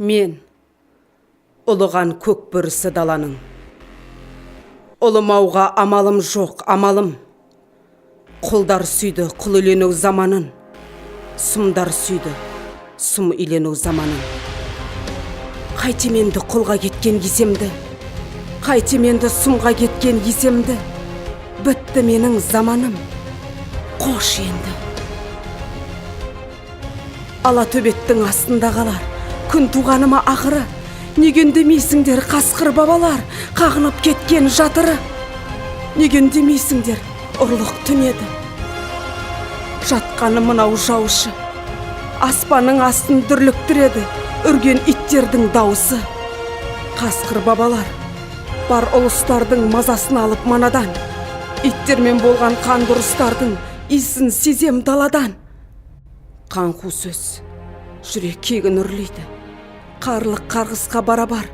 Мен ұлыған көк бөрісі даланың. Ұлымауға амалым жоқ, амалым. Құлдар сүйді құл илену заманын. Сұмдар сүйді сұм илену заманын. Қайтем енді құлға кеткен есемді? Қайтем енді сұмға кеткен есемді? Бітті менің заманым. Қош енді. Ала төбеттің астында қалар күн туғаныма ақыры. Неге үндемейсіңдер, қасқыр бабалар, қағынып кеткен жатыры? Неге үндемейсіңдер, ұрлық түн еді? Жатқаны мынау жаушы. Аспанның астын дүрліктіреді үрген иттердің дауысы. Қасқыр бабалар, бар ұлыстардың мазасын алып манадан. Иттермен болған қанды ұрыстардың иісін сезем даладан. Қаңқу сөз жүрек кегін үрлейді. Қарлық қарғысқа барабар.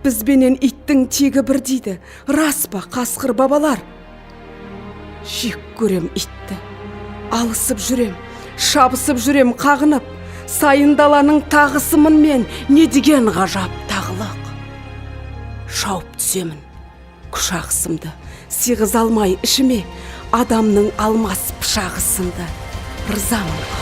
Бізбенен иттің тегі бір дейді. Рас па, қасқыр бабалар? Жек көрем итті. Алысып жүрем, шабысып жүрем қағынып. Сайын даланың тағысымын мен, не деген ғажап тағылық. Шауып түсемін күш ағысымды, сиғыза алмай ішіме адамның алмас пышағы сынды. Рызамын.